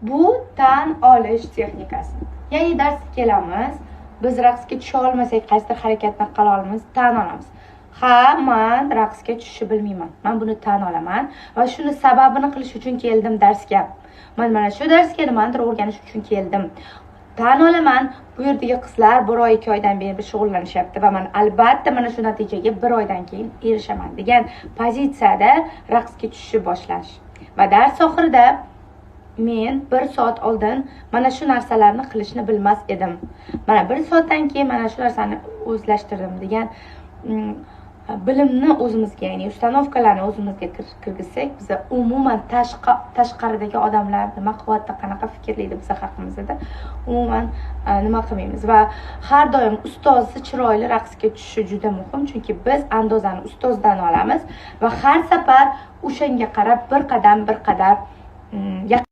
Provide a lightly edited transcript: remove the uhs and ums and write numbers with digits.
Bu tan olish texnikasi. Ya'ni darsga kelamiz, biz raqsga tusha olmasak, qaysidir harakatni qila olamiz, tan olamiz. Ha, man raqsga tushishni bilmayman. Man buni tan olaman va shuni sababini qilish uchun keldim darsga. Man mana shu darsga nimanidir o'rganish uchun keldim. Tan olaman, bu yerdagi qizlar bir oy, 2 oydan beri shug'ullanishyapti va man albatta mana shu natijaga bir oydan keyin erishaman degan pozitsiyada raqsga tushishni boshlash. Va dars oxirida men bir soat oldin mana shu narsalarni qilishni bilmas edim, mana bir soatdan keyin mana shu narsani o'zlashtirdim degan bilimni o'zimizga, ya'ni установка larni o'zimizga kirgizsak, biza umuman tashqaridagi odamlar nima qilyapti, qanaqa fikrlaydi biza haqimizda, umuman nima qilmaymiz. Va har doim ustozi chiroyli raqsga tushishi juda muhim, chunki biz andozani ustozdan olamiz va har safar o'shanga qarab bir qadam, bir qadam.